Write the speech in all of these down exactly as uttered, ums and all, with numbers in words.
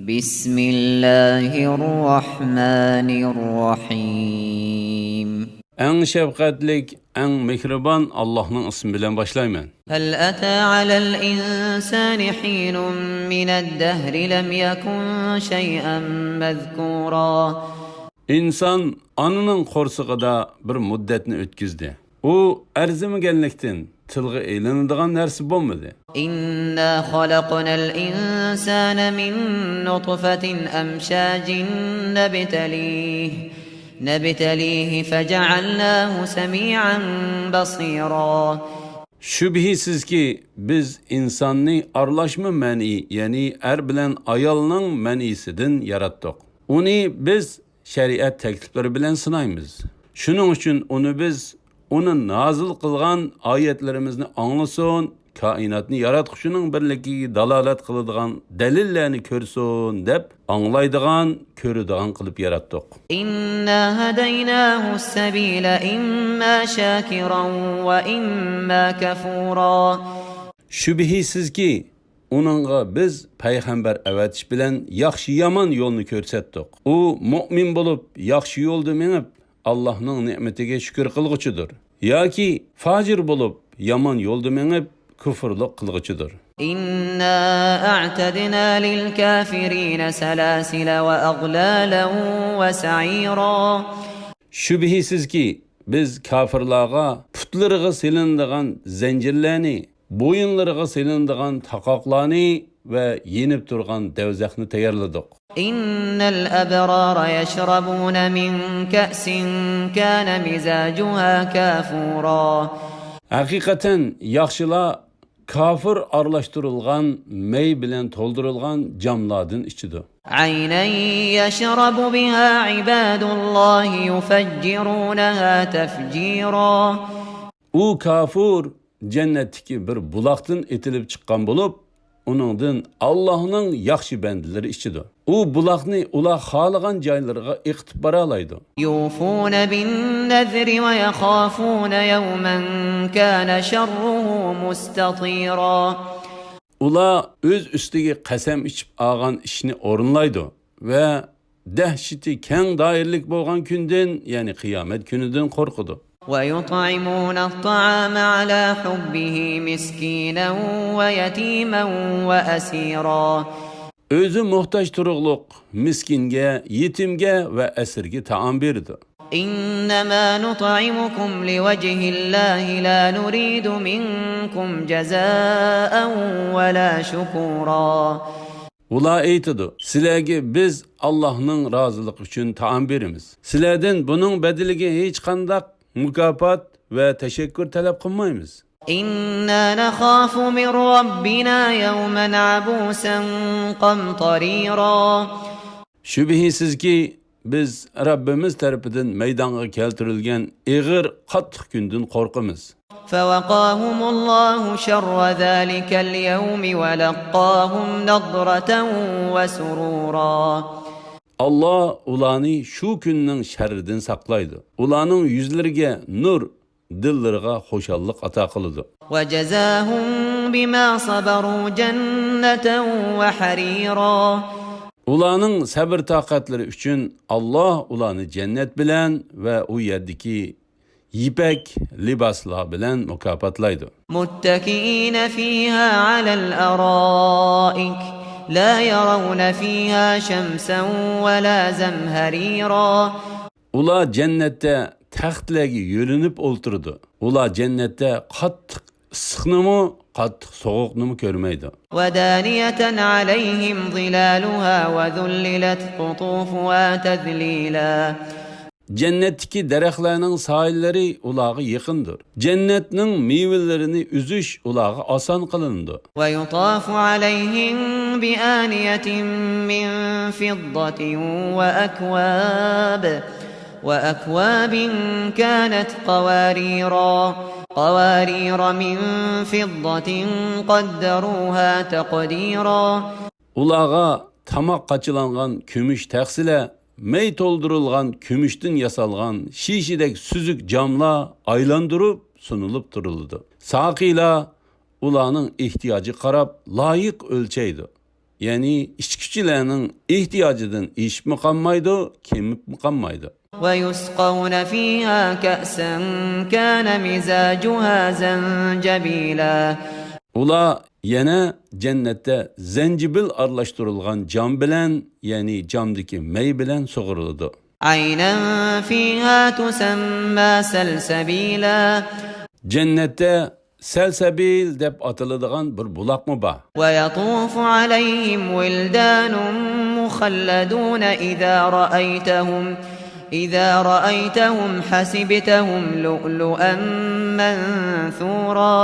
بسم الله الرحمن الرحيم. ئەڭ شەپقەتلىك، ئەڭ مېھرىبان ئاللاھنىڭ ئىسمى بىلەن باشلايمەن. هل أتى على الإنسان حين من الدهر لم يكن شيئا مذكورا. ئىنسان ئانىنىڭ قورسىقىدا بىر مۇددەتنى ئۆتكۈزدى. ئۇ ئەرزىمىگەنلىكتىن، تىلغا ئېلىنىدىغان نەرسە بولمىدى. إنا خلقنا الإنسان من نطفة أمشاج نبتليه، نبتليه فجعلناه سميعا بصيرا. شۈبھىسىزكى، بىز ئىنساننى ئارىلاشما مەنئى، يەنى ئەر بىلەن ئايالنىڭ مەنئىسىدىن ياراتتۇق. ئۇنى بىز شەرىئەت تەكلىپلىرى بىلەن سىنايمىز. شۇنىڭ ئۈچۈن ئۇنى بىز ئۇنى نازىل قىلغان ئايەتلىرىمىزنى ئاڭلىسۇن، كائىناتنى ياراتقۇچىنىڭ بىرلىكىگە دالالەت قىلىدىغان دەلىللەرنى كۆرسۇن دەپ، ئاڭلايدىغان، كۆرىدىغان قىلىپ ياراتتۇق. إنا هديناه السبيل إما شاكرا وإما كفورا. شۈبھىسىزكى، ئۇنىڭغا بىز پەيغەمبەر ئەۋەتىش بىلەن ياخشى-يامان يولنى كۆرسەتتۇق. ئۇ مۆمىن بولۇپ، ياخشى يولدا مېڭىپ، ئاللاھنىڭ نېمىتىگە شۈكۈر قىلغۇچىدۇر. ياكى پاجىر بولۇپ، يامان يولدا مېڭىپ، كۇفۇرلۇق قىلغۇچىدۇر. إنا أعتدنا للكافرين سلاسل وأغلالا وسعيرا. شۈبھىسىزكى، بىز كاپىرلارغا پۇتلىرىغا سېلىنىدىغان زەنجىرلەرنى، بويۇنلىرىغا سېلىنىدىغان تاقاقلارنى ۋە يېنىپ تۇرغان دەۋزەخنى تەييارلىدۇق. إن الأبرار يشربون من كأس كان مزاجها كافورا. ھەقىقەتەن ياخشىلار كافۇر ئارىلاشتۇرۇلغان مەي بىلەن تولدۇرۇلغان جاملاردىن ئىچىدۇ. عينا يشرب بها عباد الله يفجرونها تفجيرا. ئۇ كافۇر جەننەتتىكى بىر بۇلاقتىن ئېتىلىپ چىققان بولۇپ، ئۇنىڭدىن ئاللاھنىڭ ياخشى بەندىلىرى ئىچىدۇ. ئۇ بۇلاقنى ئۇلار خالىغان جايلىرىغا ئېقىتىپ بارالايدۇ. يوفون بالنذر ويخافون يوما كان شره مستطيرا. ئۇلار ئۆز ئۈستىگە قەسەم ئىچىپ ئالغان ئىشنى ئورۇنلايدۇ ۋە دەھشىتى كەڭ دائىرىلىك بولغان كۈندىن، يەنى قىيامەت كۈنىدىن قورقىدۇ. ويطعمون الطعام على حبه مسكينا ويتيما وأسيرا. ئۆزى موھتاج تۇرۇقلۇق مىسكىنگە، يېتىمگە ۋە ئەسىرگە تائام بېرىدۇ. إنما نطعمكم لوجه الله لا نريد منكم جزاء ولا شكورا. ئۇلار ئېيتىدۇ، سىلەرگە بىز ئاللاھنىڭ رازىلىقى ئۈچۈن تائام بېرىمىز. سىلەردىن بۇنىڭ بەدىلىگە ھېچقانداق مۇكاپات ۋە تەشەككۈر تەلەپ قىلمايمىز. إنا نخاف من ربنا يوما عبوسا قمطريرا. شۈبھىسىزكى، بىز رەببىمىز تەرىپىدىن مەيدانغا كەلتۈرۈلگەن ئېغىر، قاتتىق كۈندىن قورقىمىز. فوقاهم الله شر ذلك اليوم ولقاهم نضرة وسرورا. ئاللا ئۇلارنى شۇ كۈننىڭ شەررىدىن ساقلايدۇ. ئۇلارنىڭ يۈزلىرىگە نۇر، دىللىرىغا خۇشاللىق ئاتا قىلىدۇ. وجزاهم بما صبروا جنة وحريرا. ئۇلارنىڭ سەبر-تاقەتلىرى ئۈچۈن ئاللا ئۇلارنى جەننەت بىلەن ۋە ئۇ يەردىكى يىپەك لىباسلار بىلەن مۇكاپاتلايدۇ. متكئين فيها على الأرائك لا يرون فيها شمسا ولا زمهريرا. ئۇلار جەننەتتە تەختلەرگە يۆلىنىپ ئولتۇرىدۇ. ئۇلار جەننەتتە قاتتىق ئىسسىقنىمۇ، قاتتىق سوغۇقنىمۇ كۆرمەيدۇ. ودانية عليهم ظلالها وذللت قطوفها تذليلا. جەننەتتىكى دەرەخلەرنىڭ سايىلىرى ئۇلارغا يېقىندۇر. جەننەتنىڭ مېۋىلىرىنى ئۈزۈش ئۇلارغا ئاسان قىلىنىدۇ. ويطاف عليهم بآنية من فضة وأكواب، وأكواب كانت قواريرا، قوارير من فضة قدروها تقديرا. ئۇلارغا تاماق قاچىلانغان كۈمۈش تەخسىلەر، مەي تولدۇرۇلغان كۈمۈشتىن ياسالغان شىشىدەك سۈزۈك جاملار ئايلاندۇرۇپ سۇنۇلۇپ تۇرۇلىدۇ. ساقىيلار ئۇلارنىڭ ئېھتىياجىغا قاراپ لايىق ئۆلچەيدۇ. يەنى ئىچكۈچىلەرنىڭ ئېھتىياجىدىن ئېشىپمۇ قالمايدۇ، كېمىپمۇ قالمايدۇ. ويسقون فيها كأسا كان مزاجها زنجبيلا. ئۇلار يەنە جەننەتتە زەنجىبىل ئارىلاشتۇرۇلغان جام بىلەن، يەنى جامدىكى مەي بىلەن سۇغۇرۇلىدۇ. عينا فيها تسمى سلسبيلا. جەننەتتە سەلسەبىل دەپ ئاتىلىدىغان بىر بۇلاقمۇ بار. ويطوف عليهم ولدان مخلدون إذا رأيتهم إذا رأيتهم حسبتهم لؤلؤا منثورا.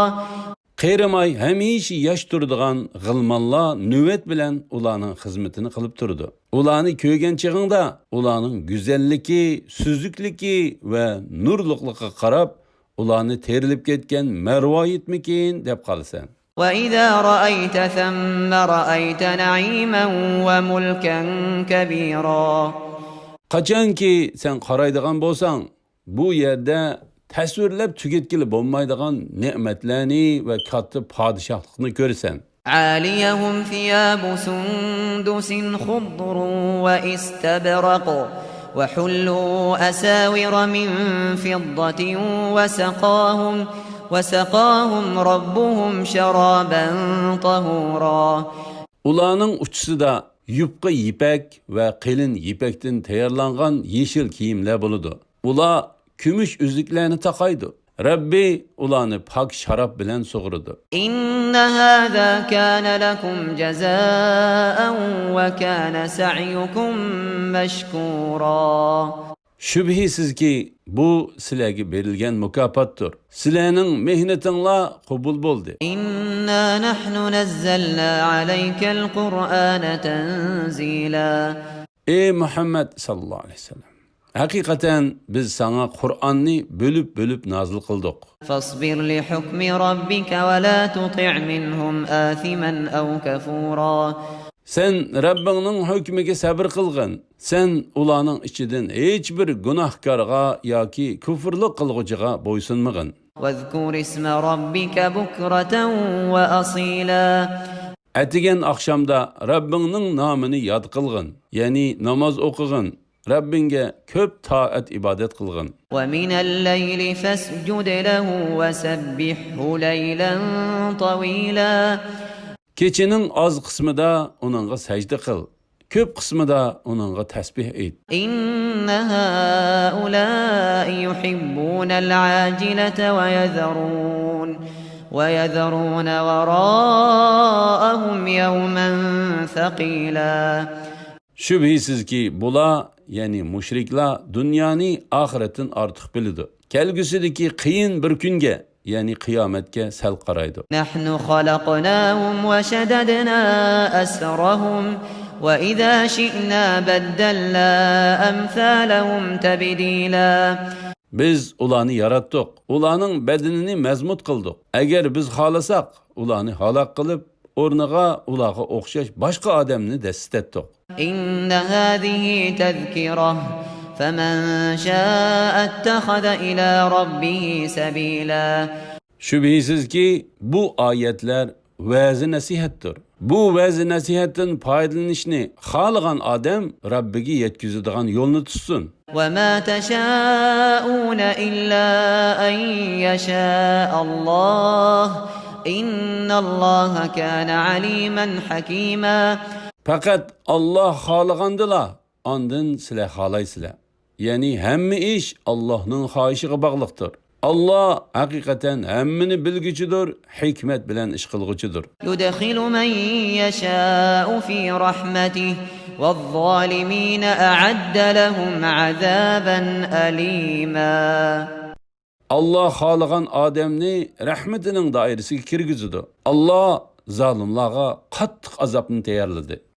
قېرىماي ھەمىشە ياش تۇرىدىغان غىلمانلار نۆۋەت بىلەن ئۇلارنىڭ خىزمىتىنى قىلىپ تۇرىدۇ. ئۇلارنى كۆرگەن چېغىڭدا ئۇلارنىڭ گۈزەللىكى، سۈزۈكلۈكى ۋە نۇرلۇقلۇقىغا قاراپ، ئۇلارنى تېرىلىپ كەتكەن مەرۋايىتمىكىن دەپ قالىسەن. وإذا رأيت ثم رأيت نعيما وملكا كبيرا. قاچانكى سەن قارايدىغان بولساڭ، بۇ يەردە تەسۋىرلەپ تۈگەتكىلى بولمايدىغان نېمەتلەرنى ۋە كاتتا پادىشاھلىقنى كۆرىسەن. عاليهم ثياب سندس خضر واستبرق وحلوا أساور من فضة وسقاهم وسقاهم ربهم شرابا طهورا. ئۇلارنىڭ ئۇچىسىدا يۇپقا يىپەك ۋە قېلىن يىپەكتىن تەييارلانغان يېشىل كىيىملەر بولىدۇ. ئۇلار كۈمۈش ئۈزۈكلەرنى تاقايدۇ. رەببى ئۇلارنى پاك شاراب بىلەن سۇغۇرىدۇ. إن هذا كان لكم جزاء وكان سعيكم مشكورا. شۈبھىسىزكى، بۇ سىلەرگە بېرىلگەن مۇكاپاتتۇر. سىلەرنىڭ مېھنىتىڭلار قوبۇل بولدى. إنا نحن نزلنا عليك القرآن تنزيلا. ئەي مۇھەممەد ساللاللاھۇ ئەلەيھى ۋەسەللەم، ھەقىقەتەن بىز ساڭا قۇرئاننى بۆلۈپ-بۆلۈپ نازىل قىلدۇق. فاصبر لحكم ربك ولا تطع منهم آثما أو كفورا. سەن رەببىڭنىڭ ھۆكمىگە سەبر قىلغىن. سەن ئۇلارنىڭ ئىچىدىن ھېچبىر گۇناھكارغا ياكى كۇفرلۇق قىلغۇچىغا بويسۇنمىغىن. واذكر اسم ربك بكرة وأصيلا. ئەتىگەن ئاخشامدا رەببىڭنىڭ نامىنى ياد قىلغىن، يەنى ناماز ئوقۇغىن، رەببىڭگە كۆپ تائەت ئىبادەت قىلغىن. ومن الليل فاسجد له وسبحه ليلا طويلا. كېچىنىڭ ئاز قىسمىدا ئۇنىڭغا سەجدە قىل، كۆپ قىسمىدا ئۇنىڭغا تەسبىھ ئېيت. إن هؤلاء يحبون العاجلة ويذرون ويذرون وراءهم يوما ثقيلا. شۈبھىسىزكى، بۇلار، يەنى مۇشرىكلار، دۇنيانى ئاخىرەتتىن ئارتۇق بىلىدۇ. كەلگۈسىدىكى قىيىن بىر كۈنگە، يەنى قىيامەتكە سەل قارايدۇ. نحن خلقناهم وشددنا أسرهم وإذا شئنا بدلنا أمثالهم تبديلا. بىز ئۇلارنى ياراتتۇق، ئۇلارنىڭ بەدىنىنى مەزمۇت قىلدۇق. ئەگەر بىز خالىساق، ئۇلارنى ھالاك قىلىپ، ئورنىغا ئۇلارغا ئوخشاش باشقا ئادەمنى دەسسىتەتتۇق. إن هذه تذكرة فمن شاء اتخذ إلى ربه سبيلا. شۈبھىسىزكى، بۇ ئايەتلەر ۋەزى-نەسىھەتتۇر. بۇ ۋەزى-نەسىھەتتىن پايدىلىنىشنى خالىغان ئادەم رەببىگە يەتكۈزىدىغان يولنى تۇتسۇن. وما تشاءون إلا أن يشاء الله إن الله كان عليما حكيما. پەقەت ئاللاھ خالىغاندىلا ئاندىن سىلەر خالايسىلەر. يەنى ھەممە ئىش ئاللاھنىڭ خاھىشىغا باغلىقتۇر. ئاللاھ ھەقىقەتەن ھەممىنى بىلگۈچىدۇر، ھېكمەت بىلەن ئىش قىلغۇچىدۇر. يدخل من يشاء في رحمته والظالمين أعد لهم عذابا أليما. ئاللاھ خالىغان ئادەمنى رەھمىتىنىڭ دائىرىسىگە كىرگۈزىدۇ. ئاللاھ زالىملارغا قاتتىق ئازابنى تەييارلىدى.